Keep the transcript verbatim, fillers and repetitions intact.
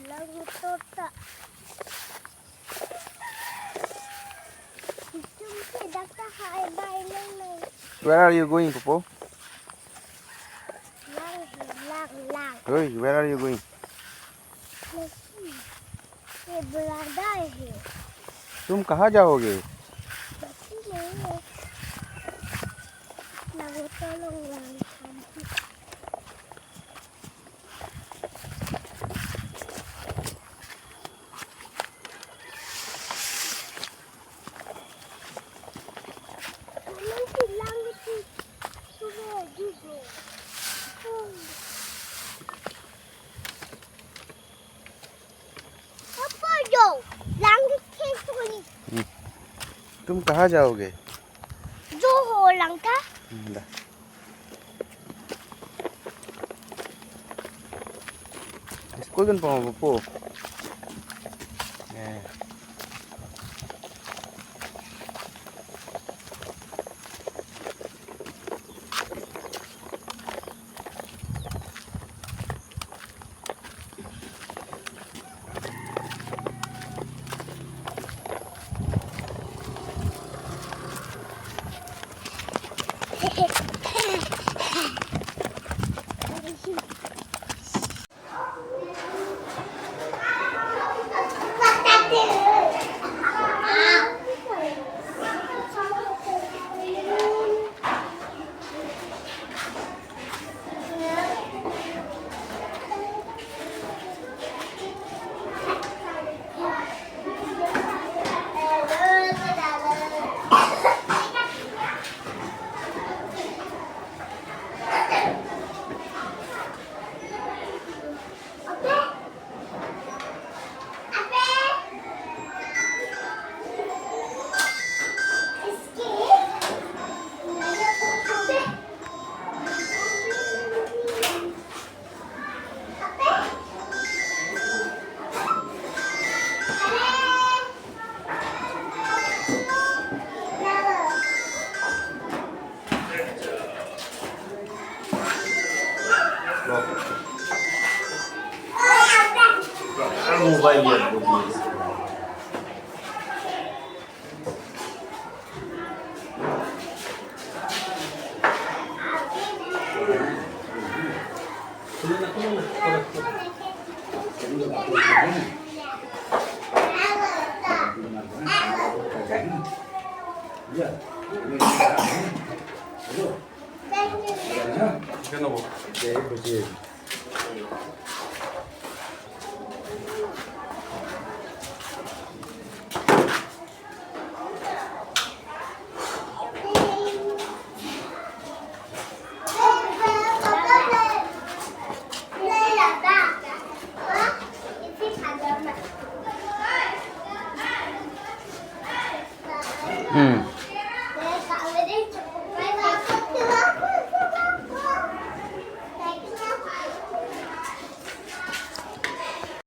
Lang motor ta. Itum ke dak ta hai bai lang lang. Where are you going, Popo? Lang he, lang, lang. Hey, where are you going? Lang he. ये बड़ा है। तुम कहाँ जाओगे? बस्ती में। Lang motor along lang. पापा जो, lang ke खेत होली। हम्म। तुम कहाँ जाओगे? जो हो लंका। हम्म, ला। School dunpo, Popo? Eh. Mobile liya. Hmm.